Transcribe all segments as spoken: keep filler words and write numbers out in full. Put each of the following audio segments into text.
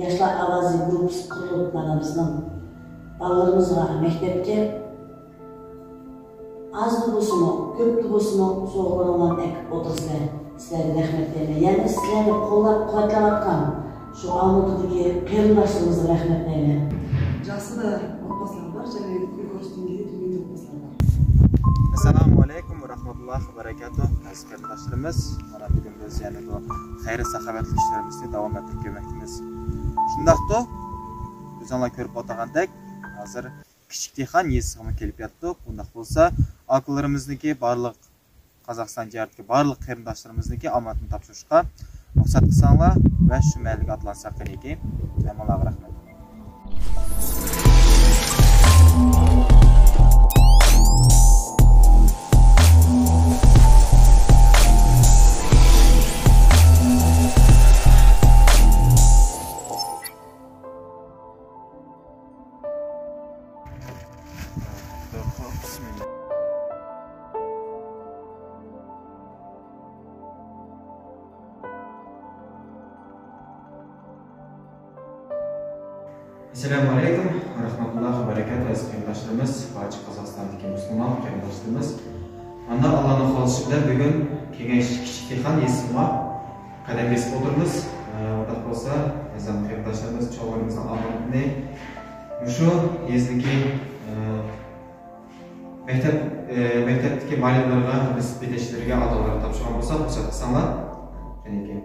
ياشلار ئاۋازى گۇرۇپپىسى قۇرۇلۇپ، مانا بىزنىڭ بالىلىرىمىزغا مەكتەپكە ئازلا بولسىمۇ، كۆپلا بولسىمۇ، سوۋغىلىرىڭلارنى ئەكىپ ئولتۇرىسىلەر. سىلەرگە رەھمەت دەيمەن. يەنە سىلەرنى قوللاپ-قۇۋۋەتلەۋاتقان شۇ ئالمۇتىدىكى قېرىنداشلىرىمىزغا رەھمەت دەيمەن. جاخشىدا ئوتپاسلار بار، جەمئىيەت ئۇيغۇر ئۈستۈندىكى تۆمۈرگە ئوتپاسلار بار. ئەسسالامۇ ئەلەيكۇم ۋە رەھمەتۇللاھى ۋە بەرەكاتۇھ. ئەزىز قېرىنداشلىرىمىز، مانا بۈگۈن بىز يەنە بۇ خەير-ساخاۋەتلىك ئىشلىرىمىزنى داۋام ئەتتۈرۈپ كەلمەكتىمىز. شۇنداقتۇ، ئۆزۈڭلار كۆرۈپ ئولتۇرغاندەك، ھازىر كىچىك دېھقان يېزىسىغىمۇ كېلىپ يەتتۇق. ئۇنداق بولسا، ئاكىلىرىمىزنىڭكى بارلىق، قازاقىستان جىھادىدىكى بارلىق قېرىنداشلىرىمىزنىڭكى ئامانىتىنى تاپشۇرۇشقا رۇخسەت قىلساڭلار ۋە شۇ مەھەللىگە ئاتلانساق قېنىكى. ھەممىڭلارغا رەھمەت. ئەسسالامۇ ئەلەيكۇم ۋە رەھمەتۇللاھى ۋە بەرەكاتۇھ، ئەزىز قېرىنداشلىرىمىز، بارچە قازاقىستاندىكى مۇسۇلمان قېرىنداشلىرىمىز. ئاندىن ئاللانىڭ خالىسى بىلەن بۈگۈن كېڭەش كىچىك دېھقان يېزىسىغا قەدەم بېسىپ ئولتۇرىمىز. ئە، ئۇنداق بولسا، ئەزىز قېرىنداشلىرىمىز، چوڭلىرىمىزنىڭ ئامانىتىنى مۇشۇ يېزىدىكى، ئە، مەكتەپ، ئە، مەكتەپتىكى مۇئەللىملەرگە، سىنىپ يېتەكچىلىرىگە، ئاتا-ئانىلارغا تاپشۇرغان بولساق، رۇخسەت قىلساڭلار. قېنىكى.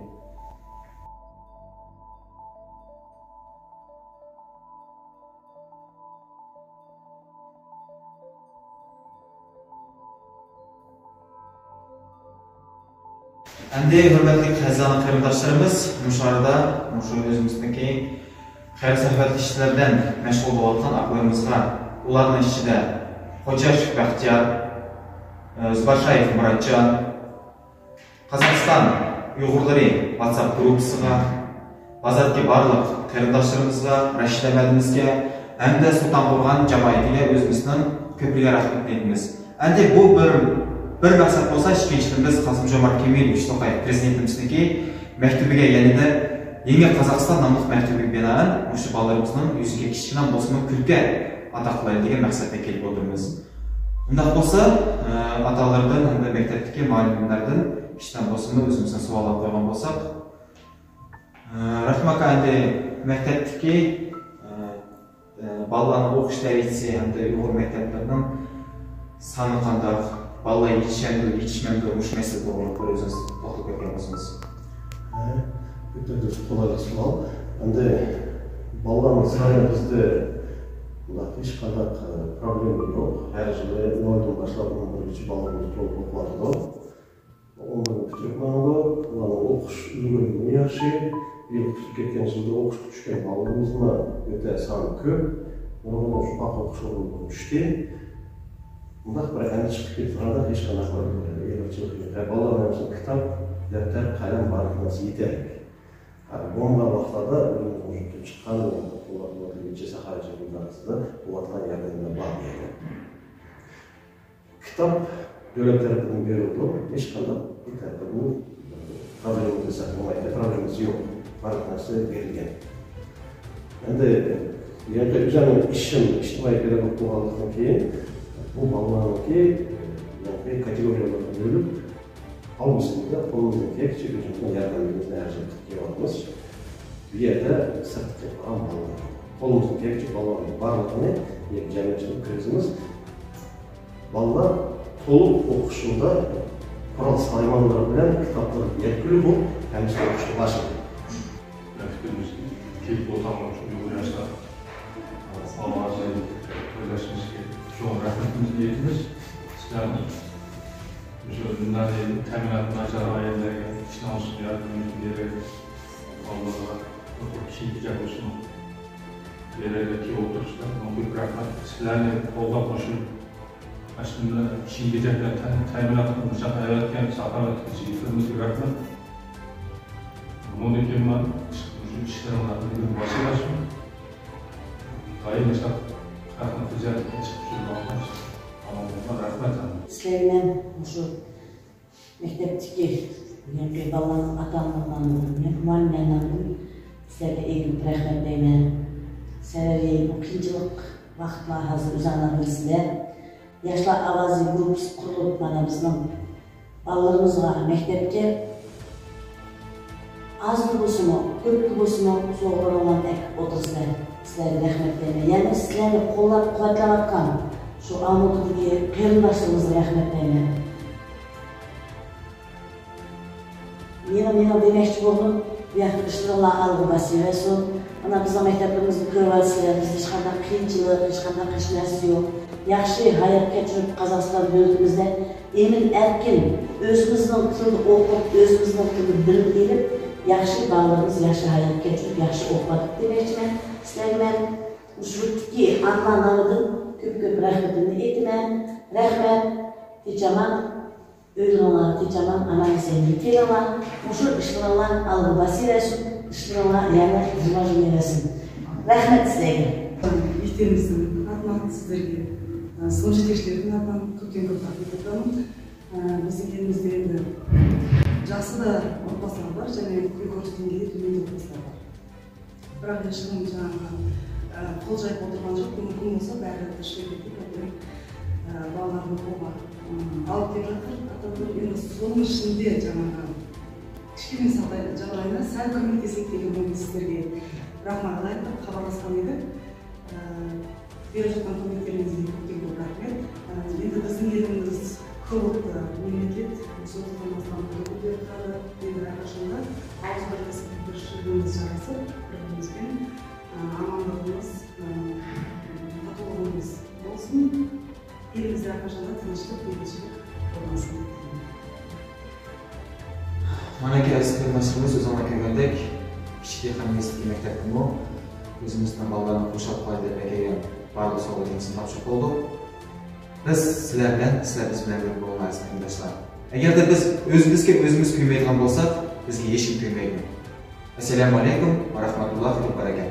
ئەمدى ھۆرمەتلىك ئەزىز قېرىنداشلىرىمىز، مۇشۇ ئارىدا مۇشۇ ئۆزىمىزنىڭكى خەير-ساخاۋەتلىك ئىشلار بىلەن مەشغۇل بولۇۋاتقان ئاكىلىرىمىزغا، ئۇلارنىڭ ئىچىدە خوجاشېۋ بەختىيار، ئە، زۇبارشايېف مۇراتجان، قازاقىستان ئۇيغۇرلىرى ۋاتساپ گۇرۇپپىسىغا، بازاردىكى بارلىق قېرىنداشلىرىمىزغا، رەشىد ئەپەندىمىزگە ھەمدە سۇلتانقورغان جامائىتىگە ئۆزىمىزنىڭ كۆپلىگەن رەھمىتىنى ئېيتىمىز. ئەمدى بۇ بىر، بىر مەقسەت بولسا، ئىككىنچىدىن بىز قاسىم-جومارت كېمالوۋىچ توقايېف پىرېزىدېنتىمىزنىڭكى مەكتىپىگە يەنىدە يېڭى قازاقىستان ناملىق مەكتىپىگە بىنائەن مۇشۇ بالىلىرىمىزنىڭ يۈزىگە كىچىككىنە بولسىمۇ كۈلكە ئاتا قىلايلى دېگەن مەقسەتتە كېلىپ ئولتۇرىمىز. ئۇنداق بولسا، ئە، ئاتا-ئانىلاردىن ھەمدە مەكتەپتىكى مۇئەللىملەردىن ئىككىدىن بولسىمۇ ئۆزىمىزدىن سوئاللار قويغان بولساق. ئە، رەھىم ئاكا، ئەمدى مەكتەپتىكى، ئە، ئە، بالىلارنىڭ ئوقۇش دەرىجىسى ھەمدە ئۇيغۇر مەكتەپلىرىنىڭ سانى قانداق؟ بالىلار يېتىشەمدۇ، يېتىشمەمدۇ؟ مۇشۇ مەسىلە توغرىلىق بىر ئۆزىڭىز توختىلىپ ئۆتكەن بولسىڭىز. ھە، ئۆتە بىر قولايلىق سوئال. ئەمدى بالىلارنىڭ سانى بىزدە بۇنداق ھېچقانداق، ئە، پروبلېما يوق. ھەر يىلى نولدىن باشلاپ ئون بىرگىچە بالىلىرىمىز تولۇق ئوقۇۋاتىدۇ. ئون بىرنى پۈتتۈرۈپ ماڭىدۇ. ئۇلارنىڭ ئوقۇش ئۈلگۈرۈمىمۇ ياخشى. بىللە پۈتتۈرۈپ كەتكەن يىلدا ئوقۇشقا چۈشكەن بالىلىرىمىزمۇ ئۆتە سانى كۆپ. نۇرغۇنلىرى شۇنداق ئوقۇش ئورنىغا چۈشتى. بۇنداق بىر ئەندىشە قىلىپ كېتىدىغاندەك ھېچقانداق بىر ئېغىرچىلىق يوق. ھە، بالىلارنىڭ ھەممىسىگە كىتاب، دەپتەر، قەلەم، بارلىق نەرسە يېتەرلىك. ھە، بولمىغان ۋاقىتلاردا ئۆزىمىز مۇشۇ كېلىپ چىققان، قۇۋۋەتلىك ساخاۋەتچىلىك ئىدارىسىدا قىلىۋاتقان ياردەملەر بار بۇ يەردە. كىتاب دۆلەت تەرىپىدىن بېرىلىدۇ، ھېچقانداق بىر تەرىپىدىن پروبلېما دېسەك بولمايدۇ، پروبلېمىسى يوق، بارلىق نەرسە بېرىلگەن. ئەمدى يەنە ئۆزۈمنىڭ ئىشىم ئىجتىمائىي پېداگوگ بولغانلىقتىن كېيىن بۇ بالىلارنىڭكى يەنى كاتېگورىيەلەرگە بۆلۈپ، ھەممىسىگە قولىمىزدىن كەلگىچە ئۆزىمىزنىڭ ياردىمىمىزنى ھەر يىل قىلىپ كېلىۋاتىمىز. بۇ يەردە سىرتقا كېتىدىغان بالىلار، قولىمىزدىن كەلگىچە بالىلارنىڭ بارلىقىنى جەمئىيەتچىلىككە كىرگۈزىمىز. بالىلار تولۇق ئوقۇش يىلىدا قورال سايمانلىرى بىلەن كىتابلىرى يەتكۈلۈك بولۇپ، ھەممىسى ئوقۇشقا باشلىدى. مەكتىپىمىزگە كېلىپ ئولتۇرغان شۇ ئۇيغۇر ياشلار ئاۋازى بىرلەشمىسىگە چوڭ رەھمىتىمىزنى ئېيتىمىز. سىلەرنىڭ مۇشۇ مۇنداق تەمىناتى ناچار ئائىلىلەرگە ئىشلىرىڭىزغا ياردىمىڭىزنى بېرىپ، بالىلارغا كىيىم-كېچەك بولسۇن، بېرەرگە كېلىپ ئولتۇرۇشتا بۇنىڭغا كۆپ رەھمەت. سىلەرنى قوللاپ مۇشۇ ئاشۇنداق كىيىم-كېچەك بىلەن تە-، تەمىنات قىلىپ مۇشۇنداق ئەۋەتكەن ساخاۋەتلىك يىگىتلىرىمىزگە رەھمەت. بۇنىڭدىن كېيىن مانا مۇشۇ ئىشلىرىڭلارنى باشلىۋەرسۇن. دائىم مۇشۇنداق خەلقنىڭ خىجالىتىدىن چىقىپ يۈرىدىغان ئامان بولغان. رەھمەت ھەممىڭلارغا. سىلەرگە مەن مۇشۇ مەكتەپتىكى بۇيانقى بالىلارنىڭ ئاتا-ئانىلىرىنىڭ، بۇيانقى مۇئەللىملەرنىڭ سىلەرگە ئېگىپ رەھمەت دەيمەن. سەۋەبى، بۇ قىيىنچىلىق ۋاقىتلار ھازىر ئۆزۈڭلار بىلىسىلەر. ياشلار ئاۋازى گۇرۇپپىسى قۇرۇلۇپ، مانا بىزنىڭ بالىلىرىمىزغا مەكتەپكە ئازلا بولسىمۇ، كۆپلا بولسىمۇ، سوۋغىلىرىڭلارنى ئەكىپ ئولتۇرىسىلەر. سىلەرگە رەھمەت دەيمەن. يەنە سىلەرنى قوللاپ قۇۋۋەتلەۋاتقان شۇ ئالمۇتىدىكى قېرىنداشلىرىمىزغا رەھمەت دەيمەن. مېنىڭ، مېنىڭ دېمەكچى بولغىنىم، بۇ ياقتا ئىشلىرىڭلار ئالغا باسىۋەرسۇن. مانا بىزنىڭ مەكتەپلىرىمىزنى كۆرۈۋاتىسىلەر، بىزدە ھېچقانداق قىيىنچىلىق، ھېچقانداق ھېچ نەرسە يوق. ياخشى ھايات كەچۈرۈپ، قازاقىستان دۆلىتىمىزدە ئېمىن ئەركىن، ئۆزىمىزنىڭ تىلىدا ئوقۇپ، ئۆزىمىزنىڭ تىلىدا بىلىم ئېلىپ، ياخشى بالىلىرىمىز ياخشى ھايات كەچۈرۈپ، ياخشى ئوقۇۋاتىدۇ دېمەكچىمەن. سىلەرگە مەن مۇشۇ يۇرتتىكى ئانا نامىدىن كۆپ-كۆپ رەھمىتىمنى ئېيتىمەن. رەھمەت، تىنچ-ئامان. ئۆيلىرىڭلارغا تىنچ-ئامان، ئامان-ئېسەن يېتىپ كېلىڭلار. مۇشۇ ئىشلىرىڭلار ئالغا باسىۋەرسۇن. ئىشلىرىڭلار يەنە راۋاجلىنىۋەرسۇن. رەھمەت سىلەرگە. Мектебимиздин атынан сиздерге, сынып жетекчилердин атынан көптөн көп рахмат айтамын. Биздин элибизде энди жакшы да отбасылар бар, жана кёп көрсөтүнгенде төмөн отбасылар бар. Бирок яшырын жанагы кол жайып отурган жок. Мүмкүн болсо баары да тиришкенлик этип, балаларын окууга алып келип жатыр. Аталар энди сонун ишинде жанагы кичине сагдай жагдайына сәл көмөктесейик деген ой сиздерге рахмат айтып хабарласкан эдик. Берип жаткан көмөктөрүңүзгө көптөн көп рахмат. Энди биздин элибиз көп улуттуу мамлекет, отуздан астам улуттуу деп аталат. Энди ар качан да алты бир кесип бир шыгырыбыз жарасып, бир бирибиз бен амандыгыбыз, татуулугубуз болсун. Элибизде ар качан да тынччылык, бейбитчилик орнашсын деп тилеймен. Mana ki, aziz qarindoshlarimiz, o'zinglar ko'rgandek, kichik yaqinimizdagi maktabdami o'zimizdan bolalarni qursaq qo'ydi deb kelgan barliq sovg'alarimizni topshirib bo'ldik. Biz sizlar bilan, sizlar biz bilan bir bo'lmaymiz, qarindoshlar. Agarda biz o'zimizga o'zimiz kuymaydigan bo'lsak, bizga hech kim kuymaydi. Assalomu alaykum va rahmatullohi va barakatuh.